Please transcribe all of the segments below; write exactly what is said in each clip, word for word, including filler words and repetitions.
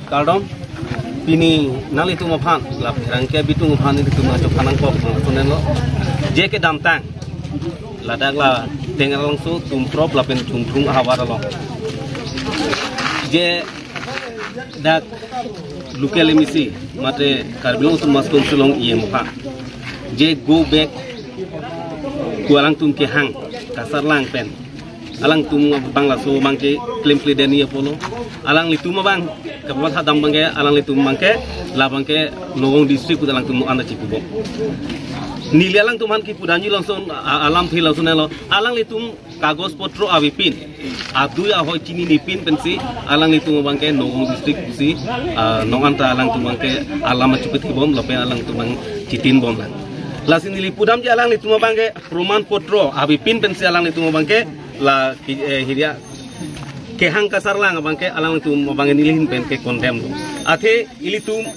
Kardom, pini nanglitum aphan, la pherangke abitung aphan nelitum nangchophan nangkok, nangsonen lo. Je kedamtang, ladak la Tengralangso, Tumprop lapen Jungthung ahavar along. Je dak local M A C, mate Karbi Anglong Autonomous Council along E M aphan. Je go back, ko alangtum kehang kasarlang pen. Alangtum abang laso abangke klemkle deni apotlo. Alanglitum abang kapatha dam abangke, alanglitum abangke, la abangke Nagaon district pu alangtum anta chipubom. Neli alangtum aphan kipu damji lason, a-, alamthe lasonlo. Alanglitum kagos potro avepin, adui ahoi chinine pin pensi, alanglitum abangke Nagaon district pusi, ah, non anta alangtum abangke alam chipethibom, lapen alangtum abang chitinbom lang. Lasi neli pu damji alanglitum abangke proman potro avepin pensi alanglitum abangke la ki-, eh, hirya kehang kasarlang abangke alanglitum abangke neli ahin pen ke-condemn lo. Athe ilitum,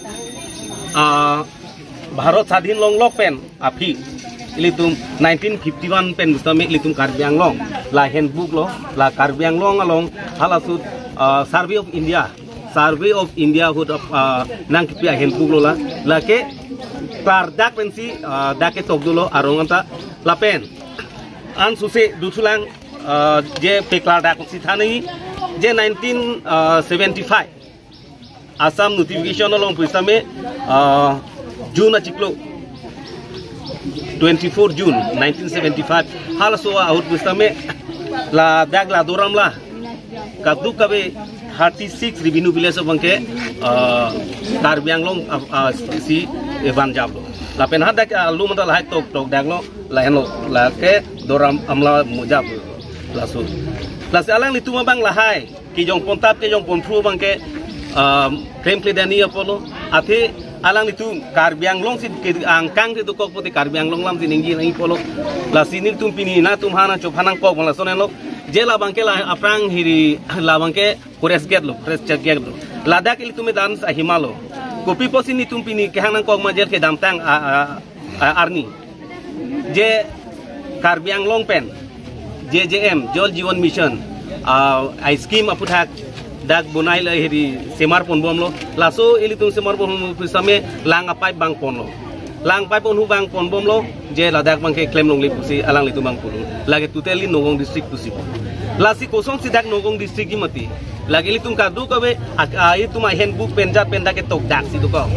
ah, Bharat Sadhin longlok pen aphi ilitum nineteen fifty-one pen pusitame ilitum Karbi Anglong la handbook lo, la Karbi Anglong along halaso, ah, Survey of India, Survey of India ahut, ah, nangkipi a-handbook lo la, lake klardak pensi, ah, dak ketok dolo arong anta lapen ansose duthulang, ah, je peklardak si thani je nineteen seventy-five Assam notification along pusitame, ah, June achiklo, twenty-four June nineteen seventy-five, halaso ahut pusitame ladak la Doramla kadokave thirty-six revenue village abangke, ah, Karbi Anglong, ah, ah, si, eh, vanjaplo. Lapen hadak, ah, lo mata lahai tok tok daklo, lahenlo, lake Doramla mojaplo. Laso. Lasi alanglitum abang lahai kejong pontap, kejong ponphru abangke, um, klemkle deni apotlo. Athe alanglitum Karbi Anglong si ke angkang si dokok pote Karbi Anglong alam si ningje nangji apotlo. Lasi nelitum pini nangtum aphan nangchophan nangkok abang lasonlo. Je la abangke la aphrang hiri la abangke forest gate lo, forest check gate lo. Ladak ilitum dance ahima lo. Kopi pusi nelitum pini kehang nangkok ma je kedamtang a, a, a, arni. Je Karbi Anglong pen, J J M, Jal Jeevan Mission, ah, a-scheme aputhak dak bonai le hiri semar ponbomlo. Laso ilitum semar ponbom pusitame lang a-pipe abang ponlo. Lang a-pipe ponhu abang ponbomlo, je ladak abangke klem longle pusi alanglitum abang pulo. Lake totally Nagaon district pusi. Lasi kosonsi dak Nagaon district ji mati. Lake ilitum kadokave, ak-, ah, itum a-handbook pen jat pen dak ketok dak si dokok.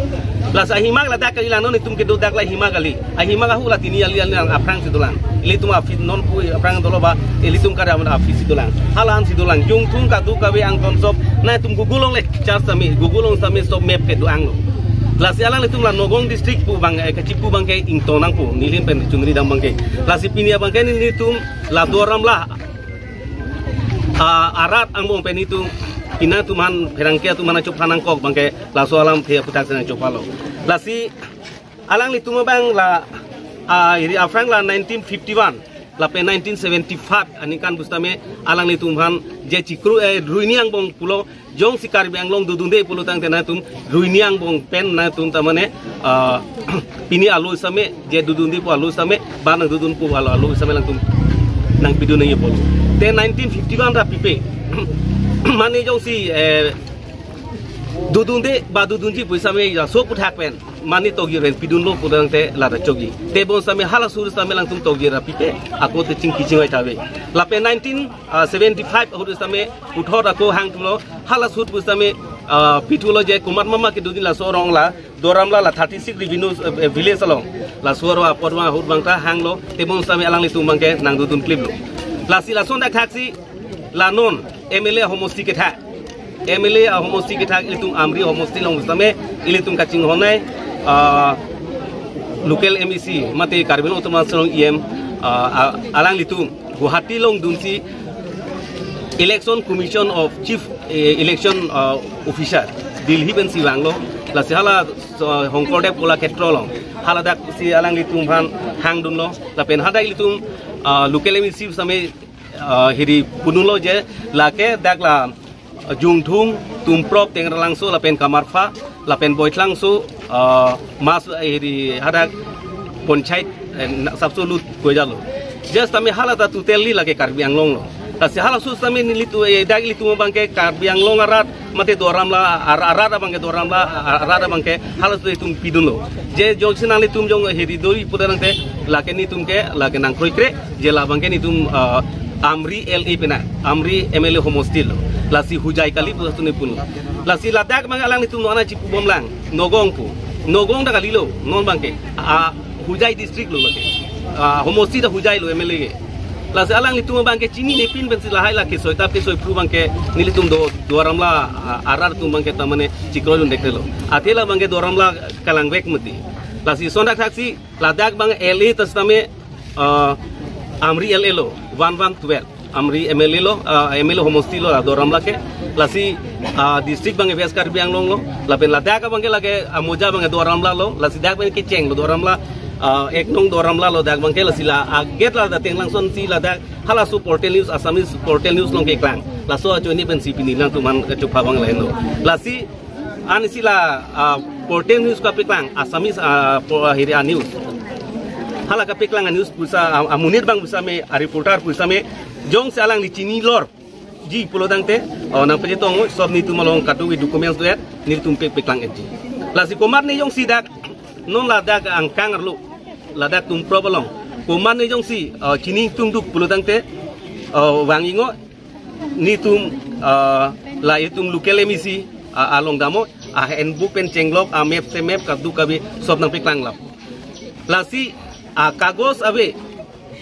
Lasi ahima ladak kali la non itum kedo dak la ahima kali. Ahima ahu la tini ali ali aphrang si dolang. Ilitum a-office non pu aphrang dolo ba, ilitum kada office si dolang. Halan si dolang. Jungthung kadokave angtonsop, nangtum Google along le search sami, Google along sami sop map kedo anglo. Lasi alanglitum la Nagaon district pu abang, eh, kachipu abangke ingtong nangpo, neli ahin pen chunri dam abangke. Lasi pini abangke nelitum la Doramla, ah, arat angbong pen itum, pini nangtum aphan pherangke atum aphan nangchophan nangkok abangke, laso alamthe aputhak si nangchophanlo. Lasi alanglitum abang la, ah, hiri aphrang la nineteen fifty-one lapen nineteen seventy-five aningkan pusitame alanglitum aphan je chikru, eh, ruini angbong pulo, jongsi Karbi Anglong dodunde pulo tangte nangtum ruini angbong pen nangtum tamane, ah, pini alo same, je dodunde pu alo same, ba nangdodun pu alo, alo same nangtum nangpidun nangji apotlo. Te nineteen fifty-one ra pipe. Mane jongsi, eh, dodunde ba dodunji pusitame laso aputhak pen mane tokji pen pidunlo pu tangte lata chokji. Tebon same halaso same alangtum tokji ra pipe, ako te chingki chingvai ta ave. Lapen nineteen seventy-five ahut same puthot ako hangthulo, halaso ahut same, ah, pithulo je komat mama kedodun laso arong la Doramla la thirty-six revenue, eh, village along. Laso arong apor abang ahut abang ta hanglo, tebon same alanglitum abangke nangdodun kliplo. Lasi lason dak thaksi la non M L A ahomosti kethak. M L A ahomosti kethak ilitum Amri homosti along same ilitum kachinghon nai, ah, local M A C, mate Karbi Anglong Autonomous Council along E M, ah, ah, alanglitum Guwahati along dunsi Election Commission of Chief, eh, Election, ah, Officer Delhi pensi vanglo. Lasi hala, ah, Shonkordev Kalakshetra along. Haladak si alanglitum aphan hangdunlo. Lapen hadak ilitum, ah, local M A C same, ah, hiri pudunlo je lake dak la Jungthung, Tumprop, Tengralangso, lapen Kamarpha, lapen Boithlangso, ah, mas, eh, hiri hadak Panchayat, eh, na-, sapso lut kojalo. Just tame hala ta totally lake Karbi Anglong lo. Lasi halaso sitame nelitum, eh, dak ilitum abangke Karbi Anglong arat mate Duar Amla ar-, arat abangke Duar Amla ar-, arat abangke halaso itum pidunlo. Je jongsi nanglitum jong heri do-i pulotangte lake netum ke lake nangkroikre, je labangke netum, eh, Amri L A pena, Amri M L A homosti lo. Lasi hujai kali pu atum nepulo. Lasi ladak abang alanglitum non ana chipubomlang, Nogong pu. Nogong ta kalilo, non abangke. Ah, hujai district lo lake. Ah, homosti ta hujai lo M L A ke. Lasi alanglitum abangke chinine pin pensi lahai la kesoi tap kesoi phru abangke nelitum do Duar Amla, ah, arat atum abangke ta mane chikroidun dektelo. Athe labangke Duar Amla kalangvek mati. Lasi lason thakthaksi ladak abang L A ta sitame, ah, Amri L A lo, one one twelve. Amri M L A lo, ah, M L A homosti lo, la Duar Amla ke. Lasi, ah, district abang West Karbi Anglong lo. Lapen ladak abangke lake Amoja abang Duar Amla lo. Lasi dak abangke cheng lo Duar Amla, ah, ek nong Duar Amla lo dak abangke. Lasi la aget la dateng langson si ladak halaso portal news, Assamese portal news along keklang. Laso ajoine pensi pini nangtum aphan kachupha abang lahenlo. Lasi ansi la, ah, portal news kapeklang, Assamese, ah, po-, heri a-news. Hala kapeklang a-news pu sitame, ah, amonit abang pu sitame, a-reporter pu sitame, jongsi alangli chinilorji pulotangte, oh, nangpachetong, sob netum along kadokave documents do-et, netum pekpeklang-etji. Lasi komatne jongsi dak, non ladak angkang arlo, ladak Tumprop along. Komatne jongsi, ah, chiningtungduk pulotangte, ah, vang-iknon, netum, ah, la itum local M A C, ah, along damnon, a-handbook pen chenglok, a-map se map, kadokave sob nangpeklang lap. Lasi, ah, kagos ave,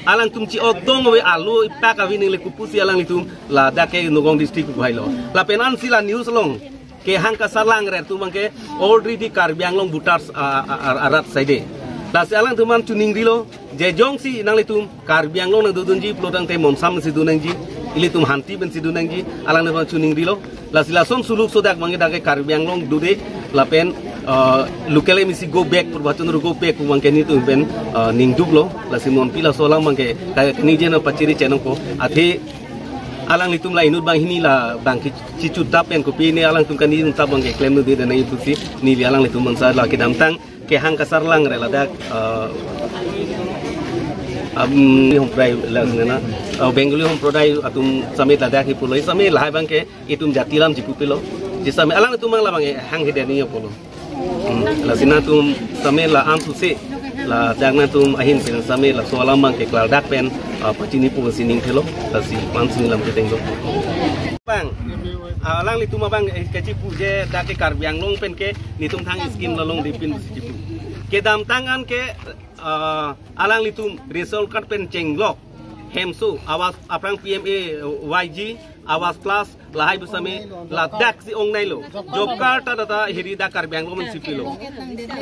alangtum chi-otdong ave, alo ipak ave, nangle kopusi alanglitum ladak ke Nogong district pu hailo. Lapen ansi la news along kehang kasarlangre atum abangke already Karbi Anglong voters, ah, ah, ah, arat saide. Lasi alangtum aphan chiningrilo, je jongsi nanglitum Karbi Anglong nangdodunji pulotangte momsam si donangji, ilitum hanti pensi donangji, alanglitum aphan chiningrilo. Lasi lason suluk so dak abangke dak ke Karbi Anglong dode, lapen, ah, local M A C go back, Purba Chandra go back pu abangke netum pen, ah, ningduklo. Lasi non pi laso alam abangke ka-, kaningje nangpachiri chenong ko. Athe alanglitum la inut banghini la bangke chichutap pen kopine alangtum kaningje tap abangke klemnoi dei dana ipusi neli alanglitum aphan sa la kedamtang kehang kasarlangre ladak, ah, um, Homprodai la nena, ah, Bengali Homprodai atum sitame ladak hi pulo, sitame lahai abangke itum jati alam chipupilo. Je sitame alanglitum abang labang, eh, hanghe deni apotlo. Hmm, lasi nangtum sitame la amsuse, ladak nangtum ahin pen sitame laso alam abangke klardak pen, ah, pachini pusi ningthelo, lasi amsuni lam ketenglo. Abang, ah, alanglitum abang, eh, kachipuje dak ke Karbi Anglong pen ke netum thang scheme along dipin si chipu. Kedamtang an ke, ah, alanglitum ration card pen chenglok, hemso, Awas aphrang P M A Y G, Awas Plus, lahai pu sitame, ladak si ongnailo. Job card ta data heri dak Karbi Anglong pensi pilo.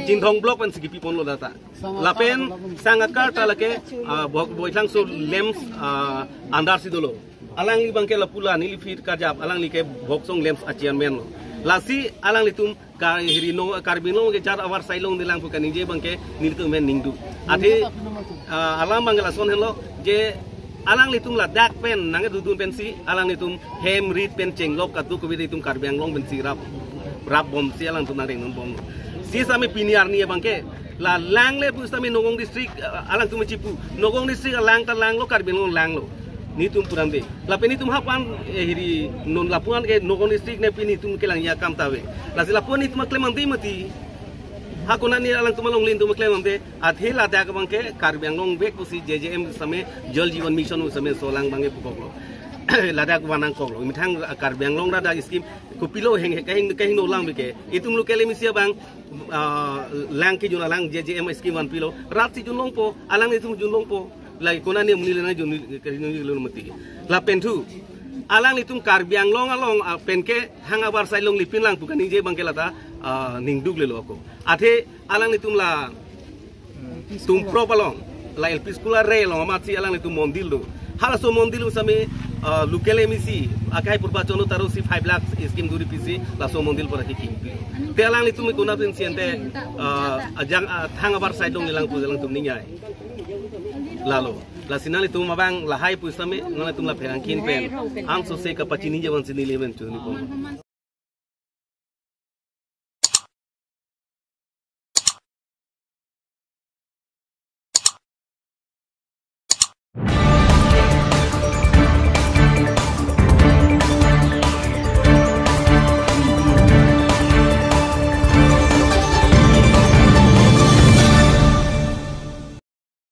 Chinthong block pensi kipiponlo data. Lapen sang a-card ta lake, ah, Bhok-, Boithalangso LAMPS, ah, under si dolo. Alangli abangke lapu la neli aphi karjap, alangli ke Bhoksong LAMPS a-chairman lo. Lasi alanglitum ka heri no Karbi Anglong ke jat abar sai longlelang pu kaningje abangke nelitum pen ningduk. Athe, ah, alam abangke lason henlo, je alanglitum ladak pen nangdodun pensi alanglitum hem rit pen chenglok kadokave itum Karbi Anglong pensi rap, rapbomsi alangtum nangrengdunbom. Si sitame pini arni abangke la langle pu sitame Nogong district, ah, alangtum chipu. Nogong district alang ta langlo, Karbi Anglong langlo. Netum puram de. Lapen netum hapan, eh, heri non lapu-an ke Nogong district ne pini netum kelang ya kam ta ave. Lasi lapu-an netum klem ante mati. Ha konane alangtum alongle netum klem ante. Athe ladak abangke Karbi Anglong vek pusi J J M sitame Jal Jeevan Mission sitame laso alam abangke pukoklo. Ladak vanangkoklo. Methang Karbi Anglong ladak scheme kopilo heng, kaheng, kahengno alam ke. Itum local M A C abang, ah, lang kejun alang J J M scheme vanpilo. Rat si junlongpo, alang netum junlongpo. Lake konane monit le nangjun, kejun lo mati. Lapen thu, alanglitum Karbi Anglong along, ah, pen ke hang abar sai longle pinlang pu kaningje abangke lata, ah, ningduklelo ako. Athe alanglitum la Tumprop along, la L P school arei along amatsi alanglitum mondil do. Halaso mondil sitame, ah, local M A C, akai Purba Chandra Taro si five lakh scheme duri pisi, laso mondil pura kikim. Te alanglitum konat insiente, ah, ajang, ah, thang abar sai longlelang pu alangtum ningjai. Lalo, lasi nanglitum abang lahai pu sitame, nanglitum la pherangke pen amsose kapachini jewan sini leven chuni pon.